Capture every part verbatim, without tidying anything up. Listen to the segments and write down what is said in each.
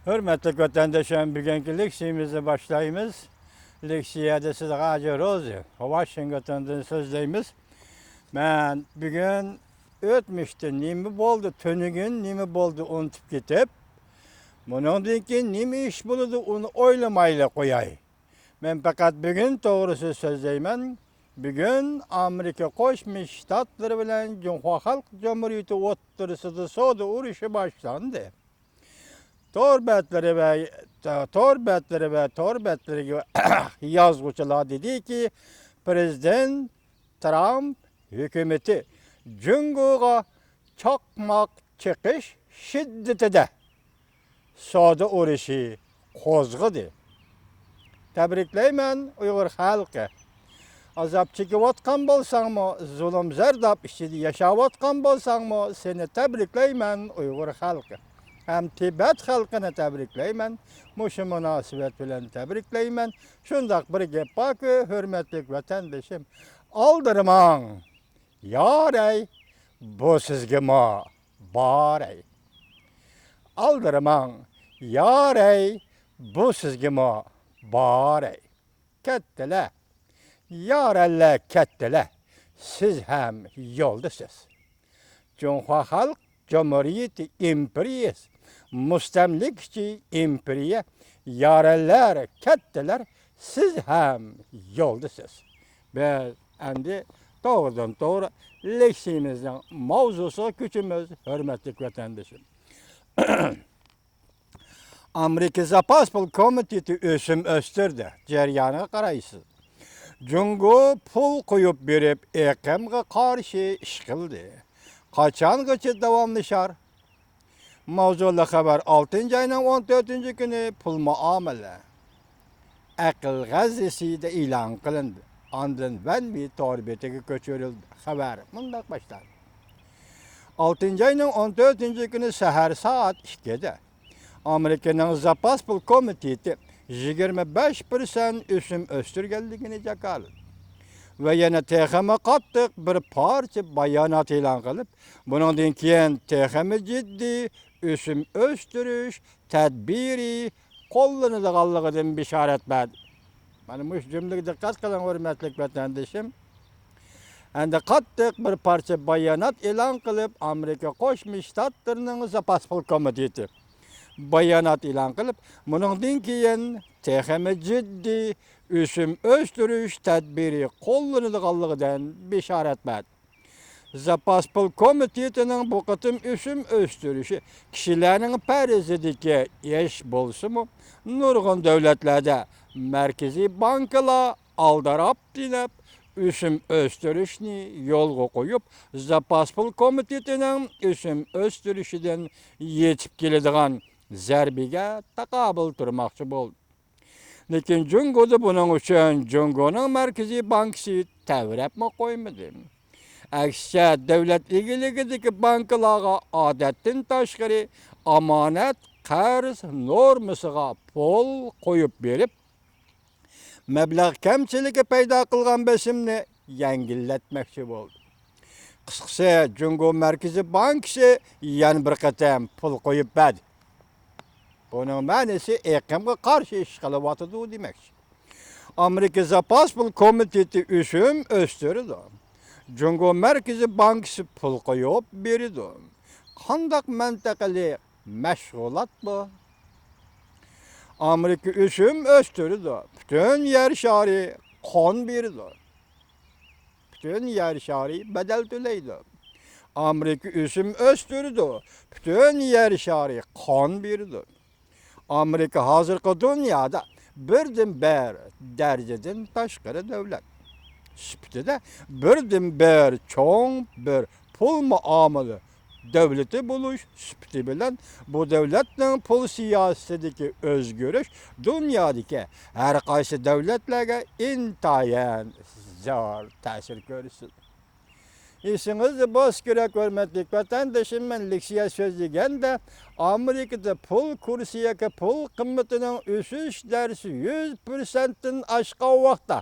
ھۆرمەتلىك ۋەتەنداشلار، بۈگۈنكى لېكسىيىمىزنى باشلايمىز. لېكسىيەدە سىزگە ئاجا روزى، ۋاشىنگتوندىن سۆزلەيمىز. مەن بۈگۈن ئۆتمۈشتە نېمە بولدى، تۈنۈگۈن نېمە بولدى ئۇنتۇپ كېتىپ، بۇنىڭدىن كېيىن نېمە ئىش بولىدۇ، ئۇنى ئويلىمايلا قوياي. مەن پەقەت بۈگۈن توغرىسىدا سۆزلەيمەن. بۈگۈن ئامېرىكا قوشما شتاتلىرى بىلەن جۇڭخۇا خەلق جۇمھۇرىيىتى ئوتتۇرىسىدا سودا ئۇرۇشى باشلاندى. تور بەتلىرى ۋە، تور بەتلىرى ۋە تور بەتلىرىگە يازغۇچىلار دېدىكى، پىرېزىدېنت ترامپ ھۆكۈمىتى جۇڭگوغا چاقماق چېقىش شىددىتىدە سودا ئۇرۇشى قوزغىدى. تەبرىكلەيمەن، ئۇيغۇر خەلقى. ئازاب چېكىۋاتقان بولساڭمۇ، زۇلۇم زەرداب ئىچىدە ياشاۋاتقان بولساڭمۇ، سېنى تەبرىكلەيمەن، ئۇيغۇر خەلقى. ھەم تىبەت خەلقىنى تەبرىكلەيمەن. مۇشۇ مۇناسىۋەت بىلەن تەبرىكلەيمەن. شۇنداق بىر گەپ باركى، ھۆرمەتلىك ۋەتەندىشىم، ئالدىرىماڭ. يارەي، بۇ سىزگىمۇ بارەي. ئالدىرىماڭ، يارەي، بۇ سىزگىمۇ بارەي. كەتتىلە، يارەنلەر كەتتىلە، سىز ھەم يولدىسىز. جۇڭخۇا خەلق جۇمھۇرىيىتى ئىمپېرىيىسى، مۇستەملىكىچى ئىمپېرىيە، يارەنلەر كەتتىلەر، سىز ھەم يولدىسىز. بىز ئەمدى توغرىدىن توغرا لېكسىيىمىزنىڭ ماۋزۇسىغا كۆچىمىز، ھۆرمەتلىك ۋەتەندىشىم. ئامېرىكا زاپاس پۇل كومىتېتى ئۆسۈم ئۆستۈردى. جەريانىغا قارايسىز. جۇڭگو پۇل قويۇپ بېرىپ، ئېقىمغا قارشى ئىش قىلدى. قاچانغىچە داۋاملىشار؟ ماۋزۇلۇق خەۋەر، ئالتىنچى ئاينىڭ ئون تۆتىنچى كۈنى پۇل مۇئامىلە ئەقىل غەززىسىدە ئېلان قىلىندى. ئاندىن ۋەنۋى تور بېتىگە كۆچۈرۈلدى. خەۋەر مۇنداق باشلاندى. ئالتىنچى ئاينىڭ ئون تۆتىنچى كۈنى سەھەر سائەت ئىككىدە ئامېرىكىنىڭ زاپاس پۇل كومىتېتى يىگىرمە بەش پىرسەنت ئۆسۈم ئۆستۈرگەنلىكىنى جاكارلىدى ۋە يەنە تېخىمۇ قاتتىق بىر پارچە بايانات ئېلان قىلىپ، بۇنىڭدىن كېيىن تېخىمۇ جىددىي ئۆسۈم ئۆستۈرۈش تەدبىرى قوللىنىدىغانلىقىدىن بېشارەت بەردى. مانا مۇشۇ جۈملىگە دىققەت قىلىڭ، ھۆرمەتلىك ۋەتەندىشىم. ئەمدى قاتتىق بىر پارچە بايانات ئېلان قىلىپ، ئامېرىكا قوشما شتاتلىرىنىڭ زاپاس پۇل كومىتېتى بايانات ئېلان قىلىپ، بۇنىڭدىن كېيىن تېخىمۇ جىددىي ئۆسۈم ئۆستۈرۈش تەدبىرى قوللىنىدىغانلىقىدىن بېشارەت بەردى. زاپاس پۇل كومىتېتىنىڭ بۇ قېتىم ئۆسۈم ئۆستۈرۈشى كىشىلەرنىڭ پەرىزىدىكى ئىش بولسىمۇ، نۇرغۇن دۆلەتلەردە مەركىزىي بانكىلار ئالدىراپ-تېنەپ ئۆسۈم ئۆستۈرۈشنى يولغا قويۇپ، زاپاس پۇل كومىتېتىنىڭ ئۆسۈم ئۆستۈرۈشىدىن يېتىپ كېلىدىغان زەربىگە تاقابىل تۇرماقچى بولدى. لېكىن جۇڭگودا بۇنىڭ ئۈچۈن جۇڭگونىڭ مەركىزىي بانكىسى تەۋرەپمۇ قويمىدى. ئەكسىچە، دۆلەت ئىگىلىكىدىكى بانكىلارغا ئادەتتىن تاشقىرى ئامانەت قەرز نورمىسىغا پۇل قويۇپ بېرىپ، مەبلەغ كەمچىلىكى پەيدا قىلغان بېسىمنى يەڭگىللەتمەكچى بولدى. قىسقىسى، جۇڭگو مەركىزىي بانكىسى يەنە بىر قېتىم پۇل قويۇپ بەردى. بۇنىڭ مەنىسى ئېقىمغا قارشى ئىش قىلىۋاتىدۇ دېمەكچى. ئامېرىكا زاپاس پۇل كومىتېتى ئۆسۈم ئۆستۈرىدۇ. جۇڭگو مەركىزىي بانكىسى پۇل قويۇپ بېرىدۇ. قانداق مەنتىقىلىق مەشغۇلات بۇ؟ ئامېرىكا ئۆسۈم ئۆستۈرىدۇ، پۈتۈن يەر شارى قان بېرىدۇ. پۈتۈن يەر شارى بەدەل تۆلەيدۇ. ئامېرىكا ئۆسۈم ئۆستۈرىدۇ، پۈتۈن يەر شارى قان بېرىدۇ. ئامېرىكا ھازىرقى دۇنيادا بىردىنبىر دەرىجىدىن تاشقىرى دۆلەت سۈپىتىدە، بىردىنبىر چوڭ بىر پۇل مۇئامىلە دۆلىتى بولۇش سۈپىتى بىلەن، بۇ دۆلەتنىڭ پۇل سىياسىتىدىكى ئۆزگىرىش دۇنيادىكى ھەر قايسى دۆلەتلەرگە ئىنتايىن زور تەسىر كۆرسىتىدۇ. ئېسىڭىزدە بولسا كېرەك، ھۆرمەتلىك ۋەتەندىشىم، مەن لېكسىيە سۆزلىگەندە، ئامېرىكىدا پۇل كۇرسى ياكى پۇل قىممىتىنىڭ ئۆسۈش دەرىجىسى يۈز پىرسەنتتىن ئاشقان ۋاقىتتا،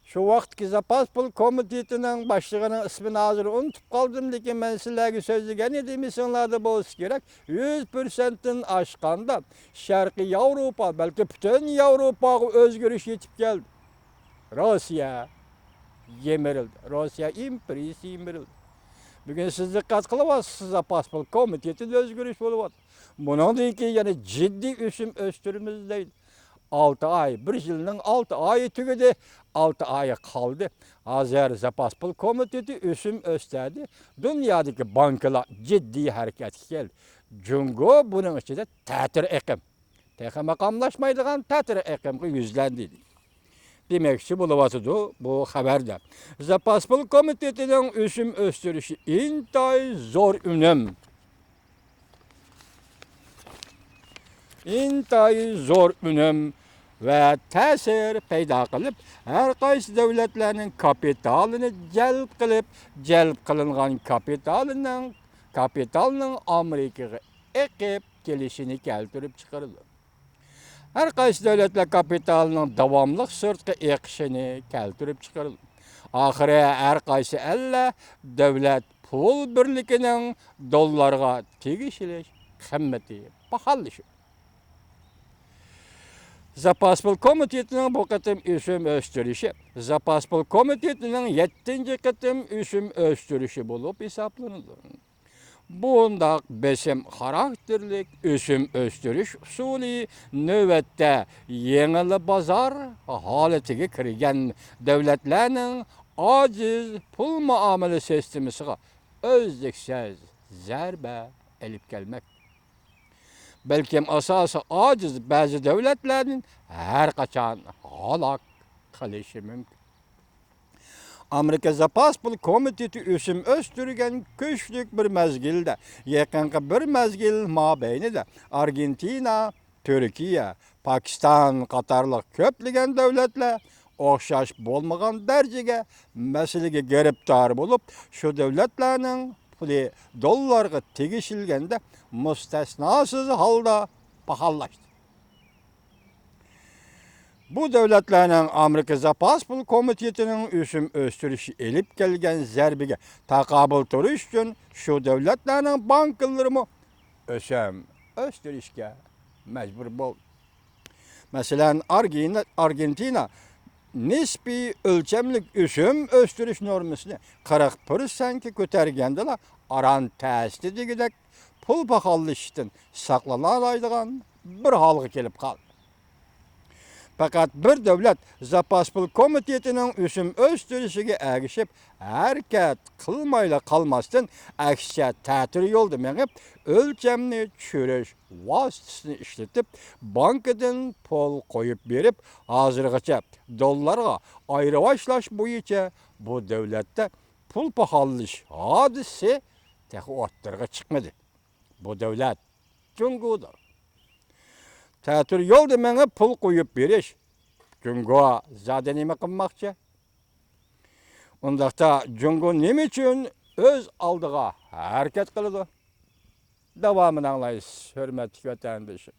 شۇ ۋاقىتتىكى زاپاس پۇل كومىتېتىنىڭ باشلىقىنىڭ ئىسمىنى ھازىر ئۇنتۇپ قالدىم، لېكىن مەن سىلەرگە سۆزلىگەن ئىدىم، ئېسىڭلاردا بولسا كېرەك، يۈز پىرسەنتتىن ئاشقاندا شەرقىي ياۋروپا، بەلكى پۈتۈن ياۋروپاغا ئۆزگىرىش يېتىپ كەلدى. روسىيە يىمىرىلدى. روسىيە ئىمپېرىيىسى يىمىرىلدى. بۈگۈن سىز دىققەت قىلىۋاتىسىز، زاپاس پۇل كومىتېتىدا ئۆزگىرىش بولۇۋاتىدۇ. بۇنىڭدىن كېيىن يەنە جىددىي ئۆسۈم ئۆستۈرىمىز دەيدۇ. ئالتە ئاي، بىر يىلنىڭ ئالتە ئايى تۈگىدى. ئالتە ئايى قالدى. ھازىر زاپاس پۇل كومىتېتى ئۆسۈم ئۆستۈردى. دۇنيادىكى بانكىلار جىددىي ھەرىكەتكە كەلدى. جۇڭگو بۇنىڭ ئىچىدە تەتۈر ئېقىم. تېخى ماقاملاشمايدىغان تەتۈر ئېقىمغا يۈزلەندى. دېمەكچى بولۇۋاتىدۇ بۇ خەۋەردە. زاپاس پۇل كومىتېتىنىڭ ئۆسۈم ئۆستۈرۈشى ئىنتايىن زور ئۈنۈم. ئىنتايىن زور ئۈنۈم ۋە تەسىر پەيدا قىلىپ، ھەر قايسى دۆلەتلەرنىڭ كاپىتالىنى جەلپ قىلىپ، جەلپ قىلىنغان كاپىتالىنىڭ، كاپىتالنىڭ ئامېرىكىغا ئېقىپ كېلىشىنى كەلتۈرۈپ چىقىرىدۇ. ھەر قايسى دۆلەتلەر كاپىتالىنىڭ داۋاملىق سىرتقا ئېقىشىنى كەلتۈرۈپ چىقىرىدۇ. ئاخىرى ھەر قايسى ئەللەر دۆلەت پۇل بىرلىكىنىڭ دوللارغا تېگىشلىك قىممىتى پاخاللىشىدۇ. زاپاس پۇل كومىتېتىنىڭ بۇ قېتىم ئۆسۈم ئۆستۈرۈشى زاپاس پۇل كومىتېتىنىڭ يەتتىنچى قېتىم ئۆسۈم ئۆستۈرۈشى بولۇپ ھېسابلىنىدۇ. بۇنداق بېسىم خاراكتېرلىك ئۆسۈم ئۆستۈرۈش ئۇسۇلى نۆۋەتتە يېڭىلا بازار ھالىتىگە كىرگەن دۆلەتلەرنىڭ ئاجىز پۇل مۇئامىلە سىستېمىسىغا ئۈزلۈكسىز زەربە ئېلىپ كەلمەكتە. بەلكىم ئاساسى ئاجىز بەزى دۆلەتلەرنى ھەر قاچان ھالاك قىلىشى مۇمكىن. ئامېرىكا زاپاس پۇل كومىتېتى ئۆسۈم ئۆستۈرگەن كۈچلۈك بىر مەزگىلدە، يېقىنقى بىر مەزگىل مابەينىدە ئارگېنتىنا، تۈركىيە، پاكىستان قاتارلىق كۆپلىگەن دۆلەتلەر ئوخشاش بولمىغان دەرىجىگە مەسىلىگە گىرىپتار بولۇپ، شۇ دۆلەتلەرنىڭ پۇلى دوللارغا تېگىشىلگەندە مۇستەسناسىز ھالدا پاخاللاشتى. بۇ دۆلەتلەرنىڭ ئامېرىكا زاپاس پۇل كومىتېتىنىڭ ئۆسۈم ئۆستۈرۈشى ئېلىپ كەلگەن زەربىگە تاقابىل تۇرۇش ئۈچۈن شۇ دۆلەتلەرنىڭ بانكىلىرىمۇ ئۆسۈم ئۆستۈرۈشكە مەجبۇر بولدى. مەسىلەن، ئارگېن-، ئارگېنتىنا نىسپىي ئۆلچەملىك ئۆسۈم ئۆستۈرۈش نورمىسىنى قىرىق پىرسەنتكە كۆتەرگەندىلا، ئاران تەستە دېگۈدەك پۇل پاخاللىشىشتىن ساقلىنالايدىغان بىر ھالغا كېلىپ قالدى. پەقەت بىر دۆلەت زاپاس پۇل كومىتېتىنىڭ ئۆسۈم ئۆستۈرۈشىگە ئەگىشىپ ھەرىكەت قىلمايلا قالماستىن، ئەكسىچە تەتۈر يولدا مېڭىپ، ئۆلچەمنى چۈشۈرۈش ۋاسىتىسىنى ئىشلىتىپ، بانكىدىن پۇل قويۇپ بېرىپ، ھازىرغىچە دوللارغا ئايرىۋاشلاش بويىچە بۇ دۆلەتتە پۇل پاخاللىشىش ھادىسىسى تېخى ئوتتۇرىغا چىقمىدى. بۇ دۆلەت جۇڭگودۇر. تەتۈر يولدا مېڭىپ پۇل قويۇپ بېرىش. جۇڭگو زادى نېمە قىلماقچى؟ ئۇنداقتا جۇڭگو نېمە ئۈچۈن ئۆز ئالدىغا ھەرىكەت قىلىدۇ؟ داۋامىنى ئاڭلايسىز، ھۆرمەتلىك ۋەتەندىشىم.